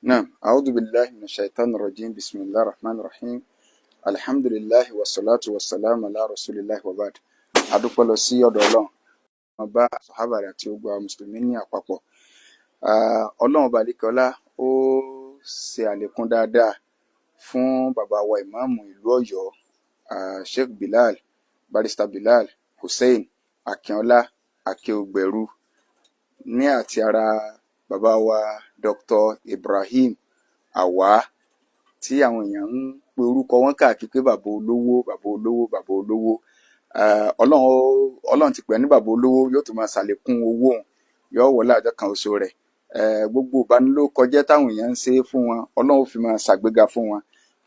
Naam, a'udhu billahi minash shaitani rajim, bismillahir rahmanir rahim, alhamdulillahi wassalatu wassalamu ala rasulillahi wa ba'd. Adúpẹ́ lọ sí ọ̀dọ̀ Ọlọ́run, wọn bá sàhábà rẹ̀ àti gbogbo àwọn mùsùlùmí ní àpapọ̀. Ah, Ọlọ́run ọba àlekèọlá ó ṣe àlékún dáadáa fún bàbá wa, ìmáàmù ìlú Ọ̀yọ́, Sheikh Bilal, Barrister Bilal Hussein Akínọlá Akéúgbẹrú, ní àti ara bàbá wa Dr. Ibrahim Awa, tí àwọn èèyàn ń pe orúkọ wọn káàkiri pé bàbá olówó, bàbá olówó, bàbá olówó. Ọlọ́run ti pè ní bàbá olówó, yóò tún máa ṣàlékún owó òun, yóò wọlé àjọ kan oṣù rẹ̀. Gbogbo ìbanilórúkọjẹ́ táwọn èèyàn ń ṣe é fún wọn, Ọlọ́run ó fi máa ṣàgbéga fún wọn.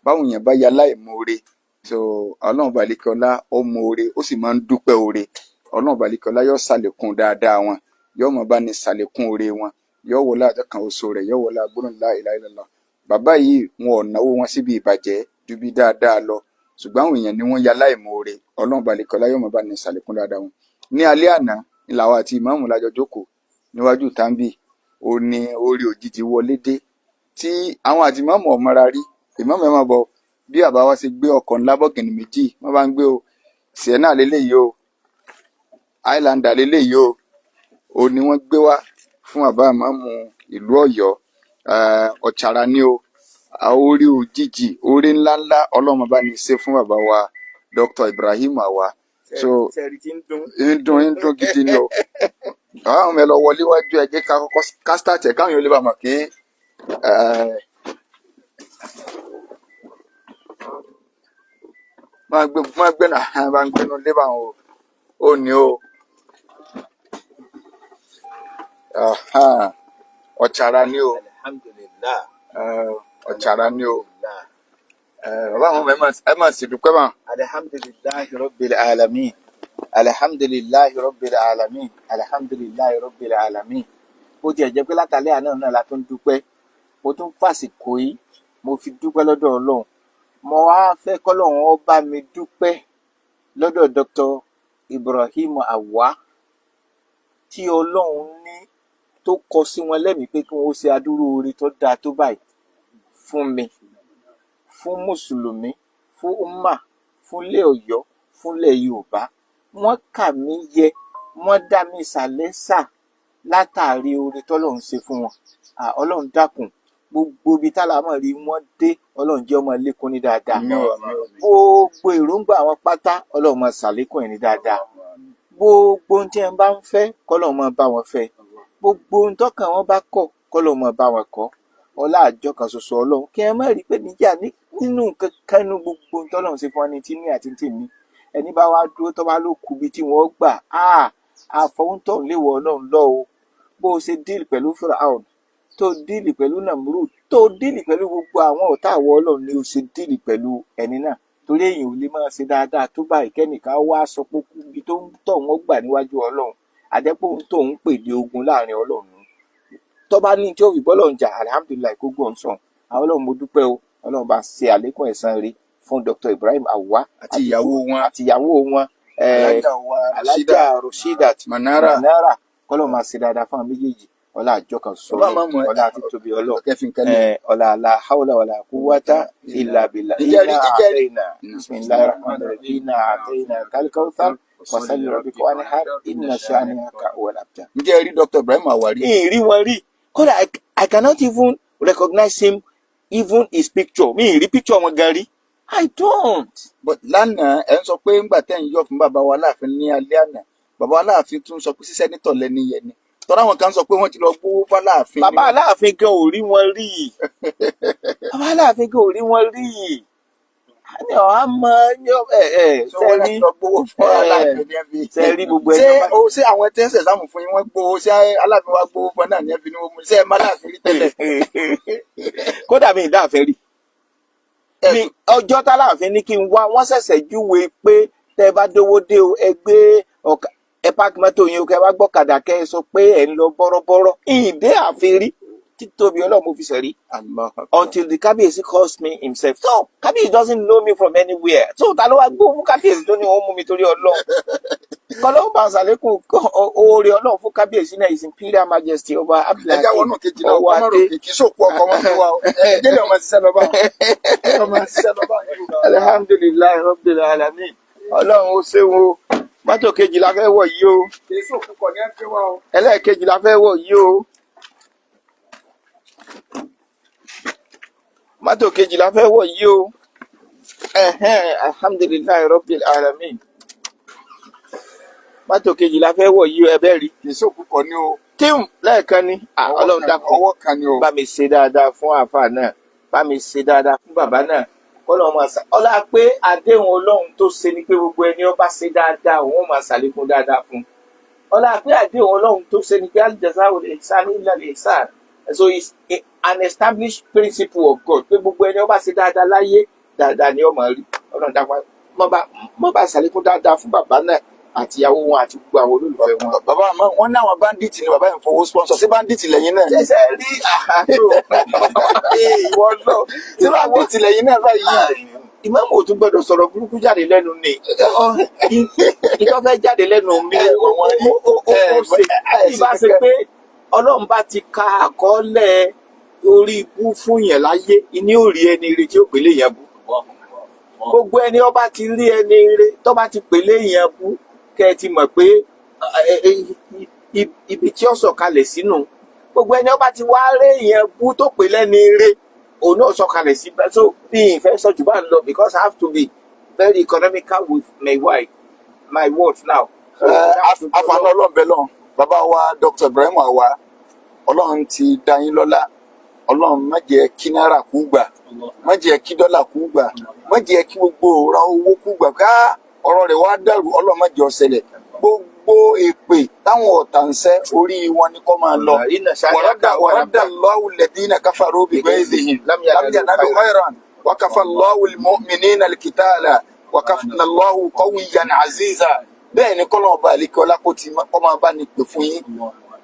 Báwọn èèyàn bá ya láìmoore, so Ọlọ́run balẹ̀kọ́lá ó moore, ó sì máa ń dúpẹ́ oore. Ọlọ́run balẹ̀kọ́lá yóò ṣàlékún dáadáa wọn, yóò máa bá ní ṣàlékún oore wọn, yóò wọlé àjọ kan oṣù rẹ̀, yóò wọlé agbóhùn la ilaha illallah. Bàbá yìí, wọn ò náwó wọn síbi ìbàjẹ́ ju bí dáadáa lọ, ṣùgbọ́n àwọn èèyàn ni wọ́n ya láìmoore. Ọlọ́run balẹ̀kọ́lá yóò máa bá ní ṣàlékún dáadáa wọn. Ní alẹ́ àná ni làwọn àti ìmáàmù lájọ jókòó níwájú tàǹbì, ó ní orí òjijì wọlé dé tí àwọn àti ìmáàmù ọ̀mọ́ra rí. Ìmáàmù, ẹ̀ máa bọ̀. Bí àbá wa ṣe gbé ọkọ̀ ńlá bọ̀gìnì méjì, wọ́n bá ń gbé o, Sienna leléyìí o, Highlander leléyìí o, ó ní wọ́n gbé wá fún bàbá ìmáàmù ìlú Ọ̀yọ́. Ọ̀chàrà ni o. Orí òjijì, orí ńláńlá, Ọlọ́run bá ní ṣe fún bàbá wa Dr. Ibrahim Awa. So sẹ́ẹ̀rì tí ń dún. Ń dún, ń dún gidi ni o. Àwọn ọmọ ẹ lọ wọlé wájú, ẹ jẹ́ ká kọ́kọ́ ká start ẹ̀, káwọn yóò lè bá mọ̀ pé máa gbé náà, bá ń gbénu lé bá wọn o, ó ní o. Aha, ọ̀chàrà ni o. Alhamdulilah. Ọ̀chàrà ni o. Alhamdulilah. Bàbá àwọn ọmọ ẹ máa sì dúpẹ́ bá. Alhamdulilahi rabbil alamin, alhamdulilahi rabbil alamin, alhamdulilahi rabbil alamin. Bó tiẹ̀ jẹ́ pé látàlẹ́ àná náà la tún dúpẹ́, mo tún fàsìkò yìí, mo fi dúpẹ́ lọ́dọ̀ Ọlọ́run. Mo wá fẹ́ kọ́lọ́run ó bá mi dúpẹ́ lọ́dọ̀ Dr. Ibrahim Awa, tí Ọlọ́run ní tó kọ sí wọn lẹ́mìí pé kí wọ́n ó ṣe adúrú oore tó dáa tó báyìí fún mi, fún mùsùlùmí, fún umma, fúnlẹ̀ Ọ̀yọ́, fúnlẹ̀ Yorùbá. Wọ́n kà mí yẹ, wọ́n dá mi sàlẹ́sà látàrí oore tọ́lọ́run ṣe fún wọn. Ọlọ́run dákun, gbogbo ibi tálámọ̀ rí wọ́n dé, Ọlọ́run jẹ́ ọmọ lékún ní dáadáa. Àmín o, àmín o. Gbogbo èròǹgbà àwọn pátá, Ọlọ́run máa ṣàlékún ẹ̀ ní dáadáa. Gbogbo ohun tí ẹ bá ń fẹ́, kọ́lọ́run máa bá wọn fẹ́. Gbogbo ohun tọ́kàn wọn bá kọ̀, kọ́lọ́run máa bá wọn kọ́. Ọlá àjọ kan ṣoṣo Ọlọ́run, kí ẹ má rí i pé níjà nínú nǹkan kan nínú gbogbo ohun tọ́lọ́run ṣe fún wa ní tí ní àti tí mi. Ẹni bá wá dúró tó bá ló kù bí tí wọ́n gbà á, àfọwọ́ntọ̀ léwọ Ọlọ́run lọ o. Bó o ṣe deal pẹ̀lú Firaun, tó deal pẹ̀lú Namrud, tó deal pẹ̀lú gbogbo àwọn ọ̀tá àwọ̀ Ọlọ́run ni o ṣe deal pẹ̀lú ẹni náà, torí èèyàn ò lè máa ṣe dáadáa tó báyìí kẹ́nìkan wá sọ pé kú ibi tó ń tọ̀ wọ́n gbà níwájú Ọlọ́run, àjẹpọ̀ ohun tó ń pè ní ogun láàrin Ọlọ́run nù. Tó bá ní tí ó fi bọ́lọ̀ ń jà, alihamudulilayi, kó gbọ̀n sàn. Àwọn Ọlọ́run, mo dúpẹ́ o. Ọlọ́run bá ṣe àlékún ẹ̀san rẹ̀ fún Dr. Ibrahim Awa. Àti ìyàwó wọn. Àti ìyàwó wọn, alájà wa. Alájà Rashidat. Manara. Manara. Kọ́lọ́ máa ṣe dáadáa fún àwọn méjèèjì. Ọlá àjọ kan sọ. Bàbá àmọ́ mọ̀. Ọlá àti tóbi Ọlọ́run. Kẹfìn kẹlẹ. Ọlá la hawla wala quwwata illa billah. Ǹjẹ́ Inna a'tayna, bismillahir rahmanir rahim, inna a'tayna kal-kawthar, fasalli li rabbika wanhar, inna shani'aka huwal abtar. Ǹjẹ́ ẹ rí Dr. Ibrahim Awa rí? Ìrí wọn rí. Kódà I cannot even recognize him, even his picture. Mi ì rí picture wọn gan rí. I don't. But lánàá, ẹ ń sọ pé ńgbà tẹ́ ń yọ̀ fún bàbá wa láàfin ní alẹ́ àná, bàbá wa láàfin tún sọ pé sí senator lẹ́ni yẹn ni, tọ́lá àwọn kan sọ pé wọ́n ti lọ gbówó fáláàfin ni. Bàbá Aláàfin gan ò rí wọn rí. Bàbá Aláàfin gan ò rí wọn rí. Ní ọ̀hán mọ ẹ ẹ Ṣé wọ́n sẹ́rí láti lọ gbówó fún Aláàfin ní ẹ fi sẹ́rí gbogbo ṣé ẹni o ṣé àwọn tí ń ṣẹ̀sáàmù fún yín, wọ́n gbowó? Ṣé Aláàfin wa gbowó fún ẹ náà ní ẹ fi ní wọ́n mú? Ṣé ẹ má Aláàfin rí tẹ́lẹ̀? Kódà mi ìdáàfẹ́ rí mi. Ọjọ́ tálàfin ní kí n wá, wọ́n ṣẹ̀ṣẹ̀ júwe pé tẹ́ ẹ bá dówó dé o, ẹ gbé ọ̀kà, ẹ park mọ́tò yín o, kẹ́ ẹ wá gbọ́kadà, kẹ́ ẹ sọ pé ẹ ń lọ bọ́rọ́bọ́rọ́. Ìdé àfin rí, títóbi Ọlọ́run mo fi ṣẹ̀rí. Allah Akbar. Until the kábíyèsí calls me himself. So kábíyèsí doesn't know me from anywhere, so ta ló wá gbó fún kábíyèsí tó ní òun mú mi torí Ọlọ́run? Kọ́lọ́hún bá ṣàlékún oore Ọlọ́run fún kábíyèsí náà, His Imperial Majesty Ọba Ẹ jáwọ́ Abdulhakeem náà kejì náà, ọwọ́ ọmọ rò adé. kì í sòkú ọkọ wọn fún wa o. Ẹ jẹ́lẹ̀ ọmọ ṣiṣẹ́ lọ bá wọn. Jẹ́lẹ̀ ọmọ ṣiṣẹ́ lọ bá wọn. Alhamdulillahi rabbil alamin. Ọlọ́run ó ṣeun o. Mọ́tò kejì la fẹ́ wọ̀ yìí o. Kì í sòkú kọ ní ẹ pé wá o. Ẹlẹ́ẹ̀kejì la fẹ́ wọ̀ yìí o. Mọ́tò kejì la fẹ́ wọ̀ yìí o. Ẹ̀hẹ́n, alhamdulillahi rabbil alamin. Mọ́tò kejì la fẹ́ wọ̀ yìí o, ẹ bẹ́ẹ̀ rí. Kì í sòkú kọ ní o. Tíùm lẹ́ẹ̀kan ni. Ah, Ọwọ́ Ọlọ́run kan, dákun, ọwọ́ kan ni o. bá mi ṣe dáadáa fún àáfàá náà, bá mi ṣe dáadáa fún bàbá náà. Kọ́lọ́run máa ṣà ọlá pé àdéhùn Ọlọ́run tó ṣe ni pé gbogbo ẹni ó bá ṣe dáadáa, òun ó máa ṣàlékún dáadáa fún un. Ọlá pé àdéhùn Ọlọ́run tó ṣe ni pé al-jazā'u al-ihsānu illā al-ihsān. So it's an established principle of God pé gbogbo ẹni ó bá ṣe dáadáa láyé, dáadáa ni ó máa rí. Ọlọ́run dákun, má bá ṣàlékún dáadáa fún bàbá náà àti ìyàwó wọn àti gbogbo àwọn olólùfẹ́ wọn. Bàbá àmọ́ wọn ní àwọn bandit ni bàbá yẹn fowó sponsor sí. Bandit lẹ́yìn náà ni? Ṣẹ̀ṣẹ̀ rí àárò ìwọ lọ. Sí bandit lẹ́yìn náà báyìí? Ìmáàmù ò tún gbọdọ̀ sọ̀rọ̀ burúkú jáde lẹ́nu ni. Ìtọ́ fẹ́ jáde lẹ́nu mi, Ẹ mọ̀ wọ́n rí. ó Ẹ ṣe ẹ bí bá sì ṣe kẹ́kẹ́. pé Ọlọ́run bá ti ka àkọọ́lẹ̀ orí ibú fún yẹn láyé, ìní ò rí ẹni ire tí ó pèlè yẹn bú. Gbogbo ẹni ọba ti rí ẹni ire tó bá ti pèlè yẹn bú, kẹ́ ẹ ti mọ̀ pé ibi tí ó sọ̀kalẹ̀ sínú. Gbogbo ẹni ọba ti wá rí yẹn bú tó pè lẹ́ni ire, òun náà sọ̀kalẹ̀ sí. So bí ìfẹ́ sọ jù bá ń lọ, because I have to be very economical with my wife, my words now. So, Afaná Ọlọ́run bẹ́ẹ̀ lọ́n bàbá wa Dr. Ibrahim Awa, Ọlọ́run ti dá yín lọ́lá. Ọlọ́run má jẹ́ kí náírà kú gbà, má jẹ́ kí dọ́là kú gbà, má jẹ́ kí gbogbo ọ̀rọ̀ owó kú gbà, ká ọ̀rọ̀ rẹ̀ wá dàrú. Ọlọ́run má jẹ́ ó ṣẹlẹ̀. Gbogbo èpè táwọn ọ̀tá ń ṣẹ́, orí wọn ni kó máa lọ. ورد ورد الله الذين كفروا بغيظهم لم ينالوا خيرا وكفى الله المؤمنين القتال وكان الله قويا عزيزا. Bẹ́ẹ̀ ni kọ́lọ́ ọba àlekè ọlá kó ti kọ́ máa bá ní pè fún yín.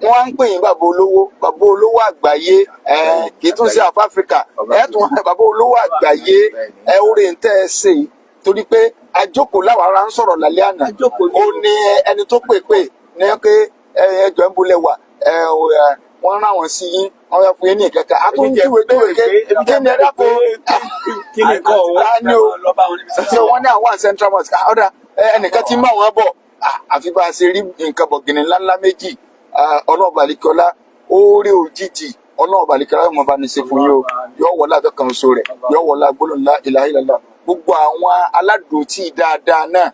Wọ́n á ń pè yín bàbá olówó, bàbá olówó àgbáyé. Ẹ kì í tún sí South Africa, ẹ tún bàbá olówó àgbáyé. Ẹ orí ń tẹ́ ẹ ṣe yìí, torí pé àjókòó láwa ara ń sọ̀rọ̀ lálẹ́ àná. Àjókòó ni ó o. ní ẹni tó pè pè ní pé ẹjọ́ ń bolẹ̀ wà ẹ ò, ẹ, wọ́n rán àwọn sí yín, wọ́n fẹ́ fún yín ní ìkẹ́kẹ́. A tún ń júwe júwe ké kí ni ẹ dákun Kí ni nǹkan ọ̀hún? Ta ni o tí wọ́n ní àwọn Central Mosque? Ọ̀dà ẹnìkan tí ń bá wọn bọ̀. Àfi bá a ṣe rí nǹkan bọ̀gìnì ńláńlá méjì. Ọlọ́ọ̀bà àlekọ́lá, oore òjijì, ọlọ́ọ̀bà àlekọ́lá yóò máa bá ní ṣe fún yín o. Yóò wọlé àtọkàn oṣù rẹ̀, yóò wọlé agbólóhùn ńlá ilaha illallah. Gbogbo àwọn aládùútì dáadáa náà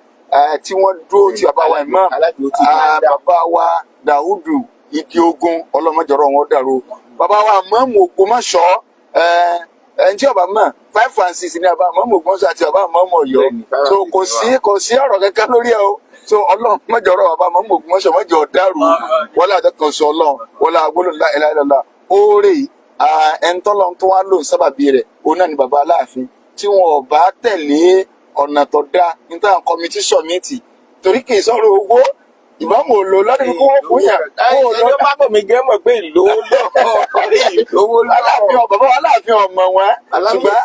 tí wọ́n dúró ti bàbá wa imam Aládùútì dáadáa. Bàbá wa Dàúdù Igi Ogun, ọlọ́mọjọ́rọ̀ wọn dàrú. Bàbá wa mọ́mù Ògbómọ̀ṣọ́, ẹni tí ọba mọ̀, 5 and 6 ní bàbá mọ́mù Ògbómọ̀ṣọ́ àti bàbá mọ́mù Ọ̀yọ́. Bẹ́ẹ̀ni, five and So six kò ni sí wà. kò sí ọ̀rọ̀ kankan lórí ẹ o. So Ọlọ́run mọ́jọ́rọ̀ bàbá mọ́mù Ògbómọ̀ṣọ́ mọ́jọ́ dàrú. Wọlé àjọkàn sọ Ọlọ́run, wọlé agbólóhùn la ilaha illallah. Oore yìí, ẹni tọ́lọ́run tó wá lò ń sábàbí rẹ̀, òun náà ni bàbá Aláàfin, tí wọn ò bá tẹ̀lé ọ̀nà tó dáa níta committee submit, torí kì í sọ̀rọ̀ owó ìbámu ò lò lọ́dún kí wọ́n fún yàn kó o lọ. Ẹni bá bọ̀ mí gẹ́ mọ̀ pé ìlówó lọ́wọ́, ìlówó Aláàfin lọ́wọ́. ọ bàbá wa Aláàfin ọmọ wọn, ṣùgbọ́n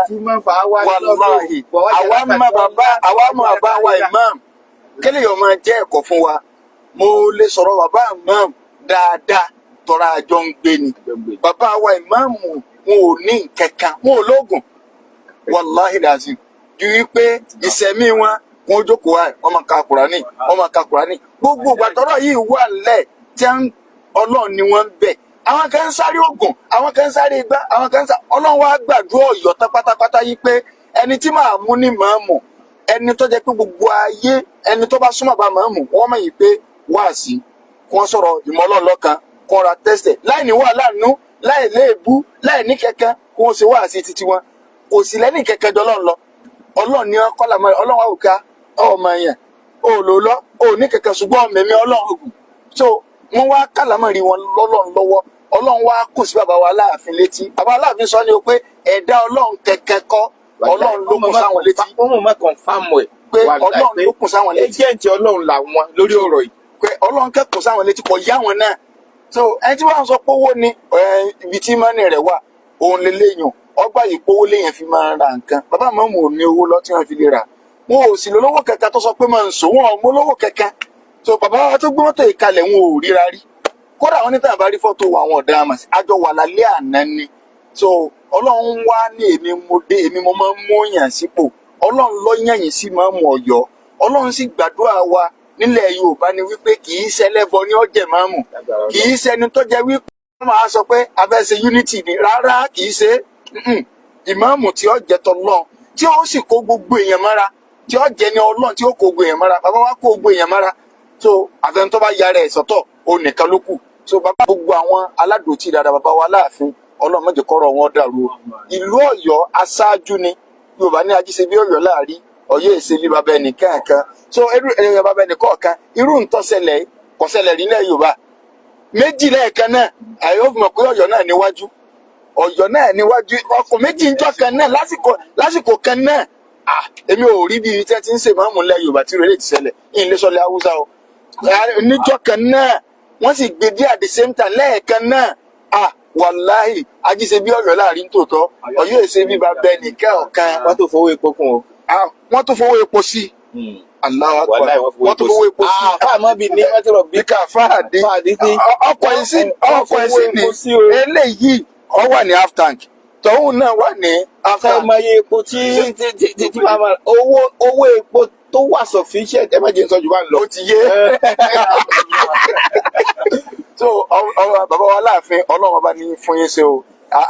tí máa fà á wá wàláhì, àwa mọ bàbá, àwa mọ bàbá wa imam. Kílè yóò máa jẹ́ ẹ̀kọ́ fún wa. Mo lè sọ̀rọ̀ bàbá imam dáadáa tọ́ra àjọ ń gbé ni. Bàbá wa imam, wọn ò ní nǹkankan, wọn ò lóògùn, wàláhì làzim, ju wípé ìsẹ̀mí wọn, wọn jókòó wáyé, wọn máa ka Kùránì, wọn máa ka Kùránì. Gbogbo ìgbà tọ́rọ̀ yìí wà lẹ̀ tí Ọlọ́run ni wọ́n ń bẹ̀. Àwọn kan ń sáré oògùn, àwọn kan ń sáré igbá, àwọn kan ń sáré. Ọlọ́run wá gbàdúrà Ọ̀yọ́ tán pátápátá yìí pé ẹni tí màá mú ní màámù, ẹni tó jẹ́ pé gbogbo ayé, ẹni tó bá súnmọ́ bá màámù, wọ́n mọ̀ yìí pé wáàsí kí wọ́n sọ̀rọ̀ ìmọ̀ Ọlọ́run lọ́kan, kí wọ́n ra tẹ́sẹ̀ láì ní wàhálà nú, láì léèbú, láì ní kẹ̀kẹ́, kí wọ́n ṣe wáàsí títí wọn. Kò sí lẹ́nì kẹ̀kẹ́ jọ Ọlọ́run lọ. Ọlọ́run ní kọ́là mọ́. Ọlọ́run wà wùká ọmọ yẹn ò lò lọ ò ní kẹ̀kẹ́, ṣùgbọ́n mẹ̀mí Ọlọ́run. So wọ́n wá kàlámọ̀rí wọn lọ́lọ́run lọ́wọ́. Ọlọ́run wá kù sí bàbá wa Aláàfin létí. Bàbá Aláàfin sọ ni o pé ẹ̀dá Ọlọ́run kẹ̀kẹ́ kọ́, Ọlọ́run ló kù sáwọn létí. Wọ́n mọ̀ mọ́ confirm ẹ̀ Pé Ọlọ́run ló kù sáwọn létí. Agent Ọlọ́run làwọn lórí ọ̀rọ̀ yìí. Pé Ọlọ́run kẹ́kọ̀ọ́ sáwọn létí, kò yá wọn náà. So ẹni tí wọ́n sọ pé owó ni ibi tí mọ́nì rẹ̀ wà, òun lè léyàn ọgbà yìí pé owó léyàn fi máa ń ra nǹkan. Bàbá mọ́mù ò ní owó lọ tí wọ́n fi lè rà. Wọn ò sì lólówó kẹta tó sọ pé máa ń sọ wọn ò mú lówó kẹkẹ. So bàbá wa tó gbé mọ́tò yìí kalẹ̀, wọn ò ríra rí. Kódà wọn ní tàn bá rí fọ́tò àwọn ọ̀daràn mà sí àjọ wà lálẹ́ àná ni. So Ọlọ́run wá ní èmi mo dé, èmi mo máa ń mú yàn sípò. Ọlọ́run ló yàn yín sí máàmù Ọ̀yọ́. Ọlọ́run sì gbàdúrà wa nílẹ̀ Yorùbá ni wípé kì í ṣẹlẹ́bọ ní ọ̀jẹ̀ máàmù, kì í ṣẹni tó jẹ́ wípé wọ́n máa sọ pé a fẹ́ ṣe unity ni. Rárá, kì í ṣe. Ìmáàmù tí ó jẹ́ tọlọ́run, tí ó sì kó gbogbo èèyàn mọ́ra, tí ó jẹ́ ní Ọlọ́run, tí ó kó gbogbo èèyàn mọ́ra. Bàbá wa kó gbogbo èèyàn mọ́ra. So àfẹn tó bá yára ẹ̀ sọ́tọ̀, òun nìkan ló kù. So bàbá, gbogbo àwọn aládùútì dáadáa, bàbá wa láàfin, Ọlọ́run má jẹ́ kọ́rọ̀ wọn dàrú o. Ìlú Ọ̀yọ́ aṣáájú ni. Yorùbá ní ajíṣe bí Ọ̀yọ́ láàrí, Ọ̀yọ́ èsè bí bàbá ẹnìkan kan. So irú ẹ̀yọ bàbá ẹnìkan kan, irú ntọ́sẹ̀lẹ̀ kò ṣẹlẹ̀ rí nílẹ̀ Yorùbá méjì lẹ́ẹ̀kan náà. Àyè ó fi mọ̀ pé Ọ̀yọ́ náà níwájú, Ọ̀yọ́ náà níwájú. Ọkọ̀ méjì ń jọ kan náà lásìkò kan náà. Ah, èmi ò rí bí ibi tí wọ́n ti ń ṣèmáàmù ńlẹ̀ Yorùbá tí ìrẹ̀lẹ̀ ti ṣẹlẹ̀ ìyìn sọlẹ̀ Haúsá o. Níjọ́ kan náà wọ́n sì gbé dé at the same time lẹ́ẹ̀kan náà. Ah, wàláhì, ajíṣe bí Ọ̀yọ́ láàrin tòótọ́, Ọ̀yọ́ èsè bí bàbá ẹnìkan ọ̀kan. Wọ́n tó fowó epo kún o. Ah, wọ́n tún fowó epo sí. Allahu Akbar. Wàláhì, wọ́n Wọ́n tún fowó epo sí. Ah, fáàmọ́ bíi ní wọ́n ti rọ̀ bí. Bíkà fáàdé. Fáàdé tí. Ọkọ̀ ẹ̀sìn, ọkọ̀ ẹ̀sìn ni. Epo sí o. Eléyìí ó wà ní half tank, tọ́hún náà wà ní half Ká tank. mọ iye epo tí màá owó epo tó wà sufficient, ẹ má jẹ́ n sọ jù bá ń lọ. Ó ti yé. So bàbá wa láàfin, Ọlọ́run ọba ní fún yín ṣe o.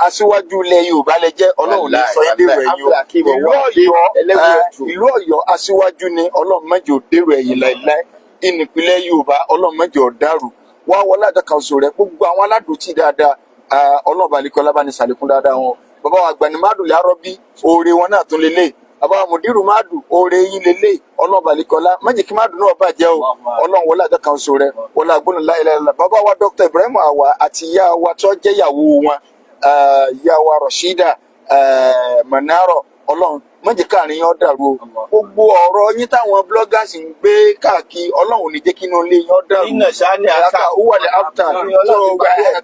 Aṣíwájú ilẹ̀ Yorùbá lẹ jẹ́. Ọlọ́run ní sọ yín dèrò ẹ̀yìn o. Ìlú Ọ̀yọ́, ìlú Ọ̀yọ́ aṣíwájú ni. Ọlọ́run má jẹ́ ó dèrò ẹ̀yìn láìláì. Ìnìpínlẹ̀ Yorùbá, Ọlọ́run má jẹ́ ó dàrú. Wá wọlé àjọkànṣe rẹ, gbogbo àwọn aládùútì dáadáa, Ọlọ́run balẹ̀kọ́ lábàáni sàlékún dáadáa wọn. Bàbá wa àgbàní mádùn lárọ́bí, oore wọn náà tún lélẹ̀. Bàbá wa mùdírù mádù, oore yín lélẹ̀. Ọlọ́run balẹ̀kọ́lá má jẹ́ kí mádù náà bàjẹ́ o. Ọlọ́run wọlé àjọkànṣe rẹ, wọlé àgbọ̀nù láìláìlá. Bàbá wa Dr. Ibrahim Awa àti ìyá wa tó jẹ́ ìyàwó wọn, ìyá wa Rashida Manaro, Ọlọ́run má jẹ́ káàrin yín ó dàrú o. Gbogbo ọ̀rọ̀ yín táwọn bloggers ń gbé káàkiri, Ọlọ́run ò ní jẹ́ kí inú ilé yín ó dàrú. Iná sáni Aka aka. ó wà ní after.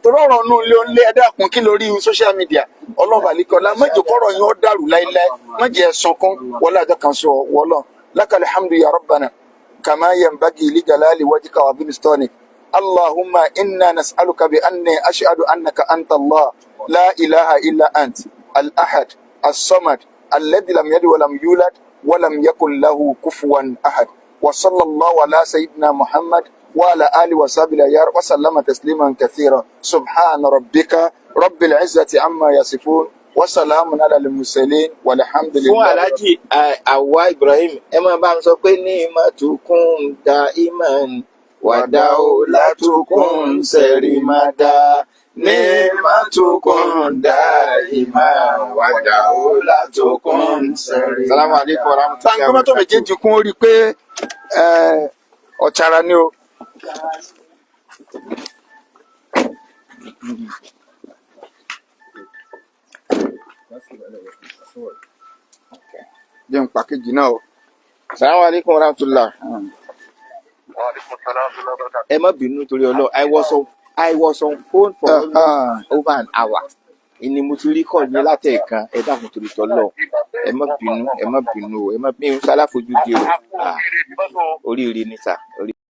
Torí ọ̀rọ̀ inú ilé ńlé, ẹ dákun, kí lórí social media. Ọlọ́run àlekọ́lá má jẹ́ kọ́rọ̀ yín ó dàrú láíláí, má jẹ́ ẹ sunkún. Wọlé àjọ kan sọ wọlọ́ lakal hamdu ya rabbana kama yanbaghi li jalali wajhika wa azimi sultanik. Allahumma inna nas'aluka bi anni ashhadu annaka anta Allah, la ilaha illa ant, al-ahad, as-samad, alladhi lam yalid wa lam yulad wa lam yakun lahu kufuwan ahad. Wa sallallahu ala sayyidina Muhammad wa ala alihi wa sahbihi wa sallama tasliman kathira. Subhana rabbika rabbil izzati amma yasifun wa salamun ala al-mursalin walhamdulillahi. Fún Alhaji Awa Ibrahim, ẹ máa bá ń sọ pé ní ìmọ̀tòkùn da iman wàdà ó látòkùn sẹ̀rí má dá ní ìmọ̀tòkùn da iman wàdà ó látòkùn sẹ̀rí. Salamu alaikum wa rahmatulahi Báńkì mọ́tò méjèèjì kún, ó rí i pé ọ̀chara ni o. Jẹun pàkejì náà o. Salamu alaikum wa rahmatulah. Ẹ má bínú torí Ọlọ́run, I was on phone for almost over an hour. Ìní mo ti rí kọ̀ ní látẹ̀ẹ̀kan. Ẹ dákun torí tọ́lọ̀, ẹ má bínú, ẹ má bínú o, ẹ má bínú sáláfojú di o. Ah, oríire ni sà. Oríire.